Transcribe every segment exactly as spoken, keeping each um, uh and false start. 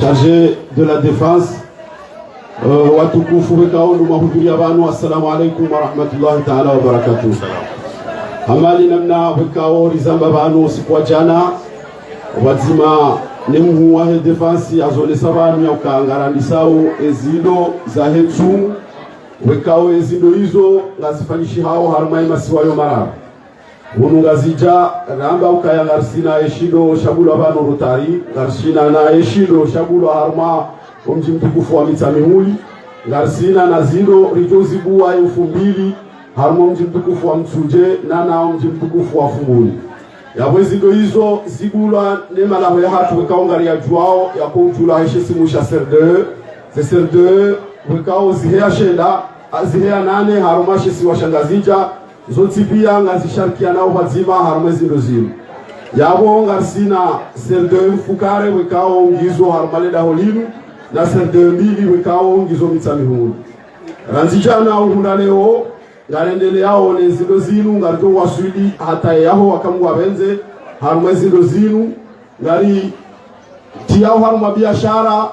Chargé de la défense, euh, watukufu wekao ndo mahudhuriya pvanu, assalamu alaikum wa rahmatullahi ta'ala wa barakatuh. Hama ni namna wekao rizamba pvanu usiku wa jana, pvwadzima ne mhuu wahe défense yazonesa pvanu ya uka ngarandisao ezindo zahe tsumu, wekao ezindo izo ngazifanyishihao harumwa emasiwa yo mararu. Hunu Ngazidja, ramba ukaya ngarisina eshindo shabulwa pvanu Rotary, ngarisina na eshindo shabulwa harumwa omdji mtukufu wa Mitsamihuli, ngarisina na zindo ridjo zibua emfumbili harumwa omdji mtukufu wa Mitsudje, na na omdji mtukufu wa Fumbuni. Yapvo ezindo izo zibulwa ne malaho yahatru wekao ngariyadjuao, yako udjulwa he shisimu sha C R D E, ze C R D E wekao ziheya shenda, a, ziheya nane harumwa shisiwa sha Ngazidja, zontsi pia ngazisharikianao pvwadzima harumwa ezindo zinu. Yapvo ngarisina C R D E mfukare wekao ngizo harumwa ledaho linu, na C R D E mbili wekao ngizo Mitsamihuli. Randzi jana uhundra leo, ngarendeleao ne zindo zinu, ngaridjo waswili hata yaho waka Mngu wapvendze, harumwa ezindo zinu, ngaritiyao harumwa biashara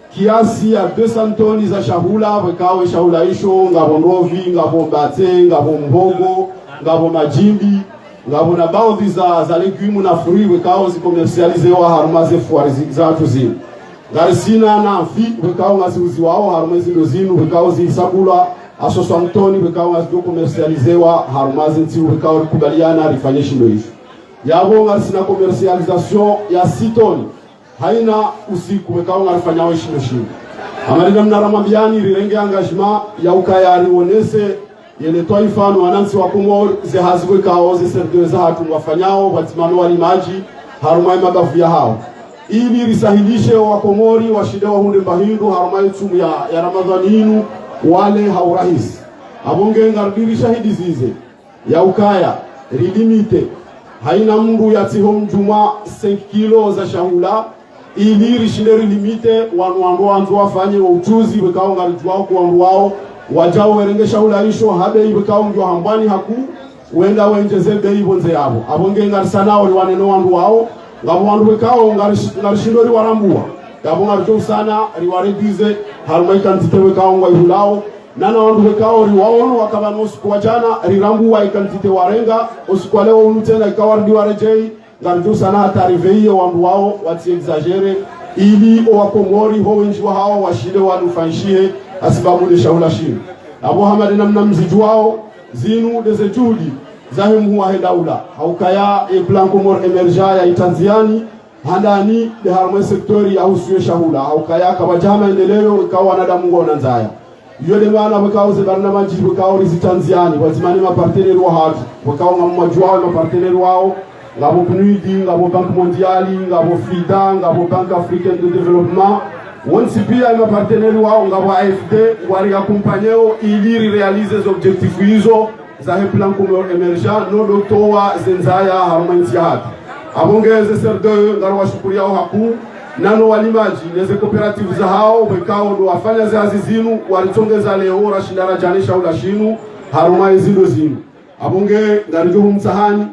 kiasi ya deux cents tonnes za shahula, wekao eshahula isho, ngapvo ndrovi, ngapvo mbatse, ngapvo mhogo, ngapvo madjimbi, ngapvo na baadhi za, za légumes na fruits, wekao zicommercialisewa harumwa ze foire zi-, zahatru zinu. Ngarisina na mfi, wekao ngaziuziwao harumwa ezindo zinu, wekao zihisabulwa à soixante tonnes, wekao ngazidjo commercialisewa harumwa ze ntsi, wekao rikubaliana rifanye shindo isho. Yapvo ngarisina commercialisation ya six tonnes, haina usiku wekao ngarifanyao eshindo shinu. Hama ni namna ramwambiani rirenge engagement ya ukaya rionese yele twaifa no wanantsi wa Komori, ze hazi wekao ze C R D E zahatru ngwafanyao, pvwadzima no walimadji, harumwa emabavu yahao. Ili risahilishe owakomori washinde wahundre mbahindru harumwa etsumu ya, ya Ramadhani inu, wale ha urahisi. Apvo nge ngaridi rishahidizize ya ukaya, rilimite, haina mndru yatsiho mdjumwa cinq kilos za shahula, ili rishinde rilimite wanu wandru wandzo wafanye wo uchuzi, wekao ngaridjuao uka wandru wao, wadjao werenge shahula isho ha bei wekao ngio hambwani hakuu, wenda wendjeze bei pvondze yapvo. Apvo nge ngarisanao riwane no wandru wao, ngapvo wandru wekao ngarish-, ngarishindo riwarambua. Yapvo ngaridjo usana riwaréduise harumwa e quantité wekao ngwaihulao, na na wandru wekao riwaono waka pvanu usiku wa jana, rirambua e quantité warenga, usiku wa leo unu tsena ikao waridi waredjei, ngaridjo usana hata riveiye wandru wao watsi exagérer, ili owakomori ho wendji wahao washinde wanufanyishihe hasibabu ne shahula shinu. Apvo hama ni namna mzidjuao, zinu ndeze juhudi zahe mhuu wahe daula, ha ukaya e plan Comores Emergent ya ita ndziani, handani nde harumwa e secteur yahusu ye shahula, ha ukaya kapvadja maendeleo ikao wanadamu ngwaona ndzaya. Iyo nde maana wekao ze barnamaji wekao rizita ndziani, pvwadzima ne mapartenaires wahatru, wekao ngamwadjuao emapartenaires wao, ngapvo PNUD, ngapvo Banque Mondiale, ngapvo FIDA, ngapvo Banque Africaine de Développement, wontsi pia emapartenaires wao, ngapvo A F D, wari accompagnéo ili riréaliser ze objectifs izo zahe plan Comores Emergent, no ndo utowa ze ndzaya harumwa entsi yahatru. Apvo nge ze C R D E ngariwashukuriao hakuu, na no walimadji, neze coopératives zahao, wekao ndo wafanya ze hazi zinu, waritsongeza leo, rashinda radjane shahula shinu, harumwa ezindo zinu. Apvo nge ngaridjo humtsahani,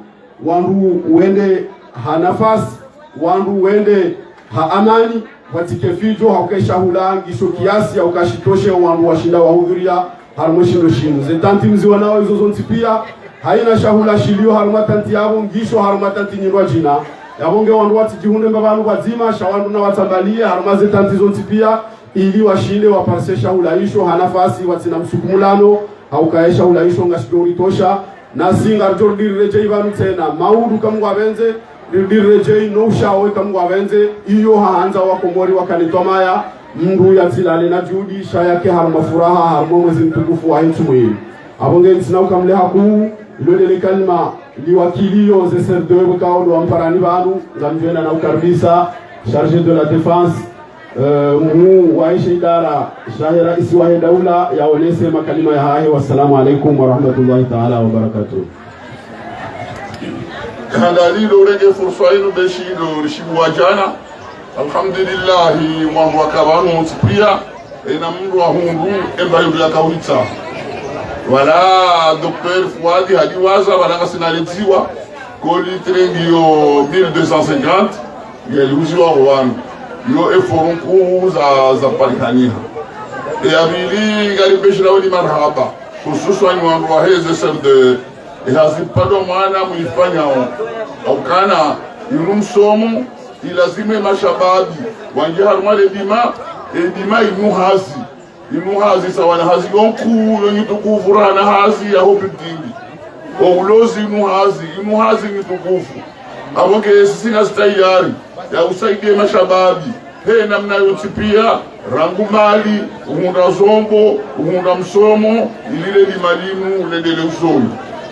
wandru wende ha nafasi, wandru wende ha amani, watsike fidjo, ha uka e shahula ngisho kiasi ya uka shitoshe wandru washinda wahudhuria harumwa eshindo shinu. Ze tanti mzionao izo zontsi pia, haina shahula shilio harumwa tanti yapvo ngisho harumwa tanti nyindrwadjina. Yapvo nge wandru watsidjihundre mbapvanu pvwadzima, sha wandru na watsambalie harumwa ze tanti zontsi pia, ili washinde waparse shahula isho ha nafasi, watsina msukumulano, ha uka e shahula isho ngashidjo ritosha. Nasi ngaridjo rudi riredjei pvanu tsena, maudu eka Mngu wapvendze, rudi riredjei no ushao eka Mngu wapvendze, iyo hahandza wakomori wakane twamaya, mndru yatsilale na juhudi, sha yake harumwa furaha, harumwa mwezi mtukufu wahe ntsumu yinu. Apvo nge ntsina ukamle hakuu, ilo ndele kalima liwakilio ze C R D E wekao ndo wamparani pvanu, ngamdjwena na ukaribisa, chargé de la défense, eh, mhuu wahe she idara shahe raisi wahe daula, yaonese makalima yahahe. Wassalamu alaikum warahmatullahi taala wabarakatuh. Handani ndo urenge fursa inu be shindo rishibua jana. Alhamdulillahi, mwambo waka pvanu wontsi pia, ena mndru wahundru, emba yundru yakawitsa. Wala Docteur Fouad hadiwaza, wala ngasina ledziwa, ko litre ngiyo mille deux cent cinquante, yaliuziwa ho pvanu. Yo effort nkuu za, za parihaniha. E ya pvili, ngaripveshilao ni marahaba, hususwani wandru wahe ze CRDE. E hazi pvadwa mwana muifanyao. Haukana, inu msomo, ilazimu e mashababi wandjie harumwa le dima, e dima inu hazi. Inu hazi sawa na hazi yo nkuu yo nyi tukufu rahana hazi ya ho building. O ulozi inu hazi, inu hazi nyi tukufu. Apvo nge sisi ngasi tayari ya usaidia e mashababi he namna yontsi pia, rangu mali, uhundra zombo, uhundra msomo, ili le dima linu lendelee usoni.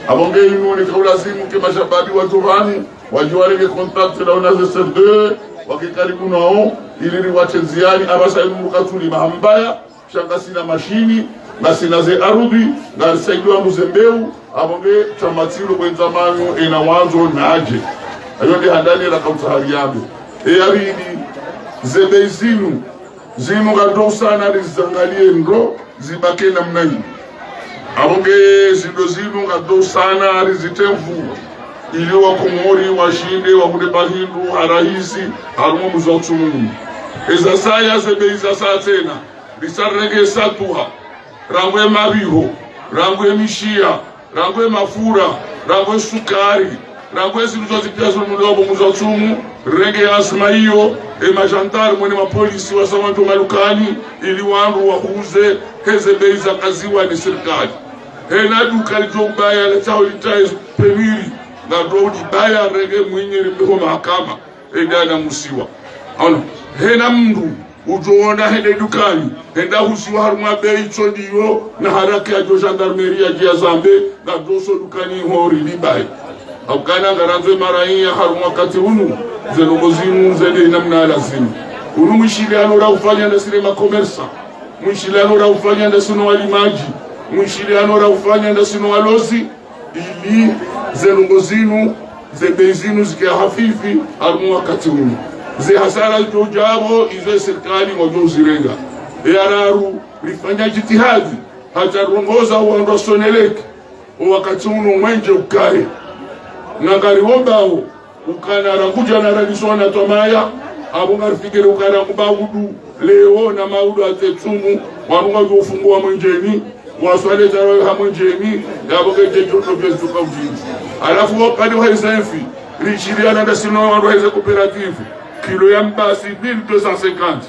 Apvo nge inu neka ulazimu ke mashababi wadjo pvanu, wadje warenge contact na wana ze CRDE, wake karibu nao, ili riwatse ndziani, apvasa inu mukatuli mahambaya, sha ngasina mashini, ngasina ze arudhi, ngarisaidiwa ngu ze mbeu, apvo nge shama shilo bwendza manyo ena wandzo nadje. Ayo nde handani la kautsa hari yambe. E ya pvili, ze bei zinu, zinu ngadjo usana rizangalie ndro, zibake namna inu. Apvo nge zindo zinu ngadjo usana rizitemvu, ili Wakomori washinde wahundre pvahindru ha rahisi, harumwa mwezi wa tsumu. Eza saya ze bei za saya tsena, risarenge satuha, rangu e mabiho, rangu e mishia, rangu e mafura, rangu e sukari, rangu e zindru zontsi pia zo mulo apvo mwezi wa tsumu, renge azma iyo, e majandarmu ne mapolisi wasamanto malukani, ili wandru wahuze, he ze bei zakaziwa ni sirikali. Hena duka lidjo ubaya la tsaho litaye pemiri, ngadjo ulibaya renge mwinyi rimbe ho mahakama. Eda na musiwa. Ono, hena mndru udjo ona hende dukani, henda husiwa harumwa bei tso ndiyo, na haraka yadjo gendarmerie yadje yazambe, ngadjo so dukani ho rilibaye. Haukana ngarandzo e maraya harumwa wakati unu, ze ndrongoo zinu zende namna lazimu. Unu mwishiliano raufanya ndasi ne makomersa, mwishiliano raufanya ndasi no walimadji, mwishiliano raufanya ndasi no walozi, ili ze ndrongoo zinu, ze bei zinu zike hafifi, harumwa wakati unu. Ze hasara zidjo djapvo, izo e sirikali ngodjo uzirenga. E ya raru, rifanya jitihadi, hata rongoza wandru wa Sonelec, o wakati unu mwenje ukaye. Na ngarihombao, ukana rangu djana raliswa na twamaya, apvo ngarifikiri ukana rangu maudu, leo na maudu hata tsumu, wandru ngwadjo ufungua mwenjeni, waswali tarawih ha mwenjeni, yapvo kedje djoto pia zituka ujini. Halafu wapvande wa hize mfi, rishiliana ndasi no wandru wa hize coopérative, kilo ya mbasi mille deux cent cinquante,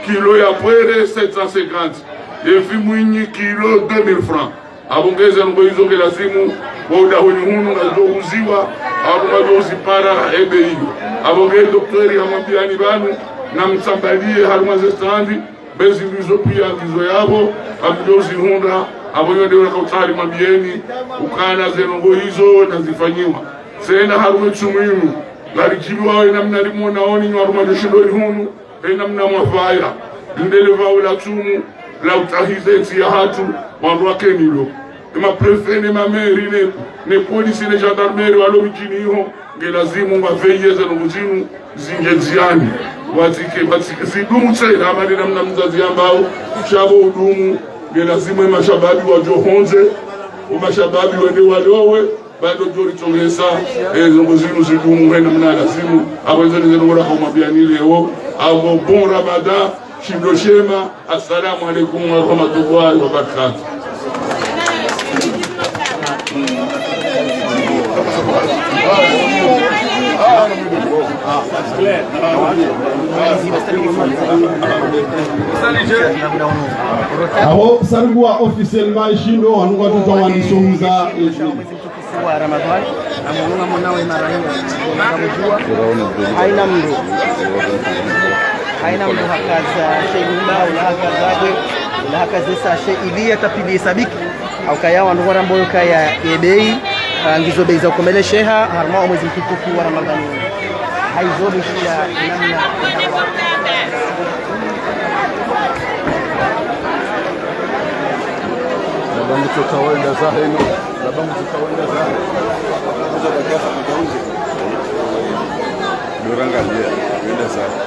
kilo ya pwere sept cent cinquante, e mfi mwinyi kilo deux mille francs. Apvo nge ze ndrongoo izo nge lazimu, wa udahoni hunu ngazidjo uziwa, apvo ngazidjo uzipara e bei iyo. Apvo nge dokteri hamwambiani pvanu, na mtsambalie harumwa ze standi, be zindru izo pia ngizo yapvo, ngamdjo uzihundra, apvo yo nde ula kautsa hari mwambieni, ukana ze ndrongoo izo nazifanyiwa. Tsena harumwa e tsumu inu, ngaridjiliwao e namna rimwonaoni nyi harumwa djo shindoni hunu, e namna mwafaya, ndele pvao la tsumu, la utahize ntsi yahatru, wandru wake nilo. E ma préfet ne ma maire ne, ne polisi ne gendarmerie walo midjini iho, nge lazimu ngwaveye ze ndrongoo zinu, zinje ndziani. Watsike, watsike, zidumu tsena, hama nde namna mzazi yambao, sha pvo udumu, nge lazimu e mashababi wadjo hondze, o mashababi wende walowe, bado djori tsongesa, e, ze ndrongoo zinu zidumu, hena mna lazimu, apvo izo nize ndrongoo raka umwambiani leo, apvo bon Ramadan, shindo shema, assalamu alaikum wa rahmatullahi wa barakatuh. Apvo, saluwa officiellement, shindo, wanu ngwatutwa wandisonguza, e, wa Ramadhwani, amonunga mwana we maraya, haina mndru. Haina mndru hakaza she nyumba, ula hakaza bwe, ula hakaza sashe, ili yatapili sabiki. Au kaya wandru ngwarambo yo kaya ye bei, ah, ngizo bei za ukomelesheha, harumwa o mwezi mtukufu wa Ramadhwani. Haizo bishia namna. Nabangu tsoka wenda zaheno. Nabangu tsoka wenda zaheno. Doranga dia, wenda zaheno.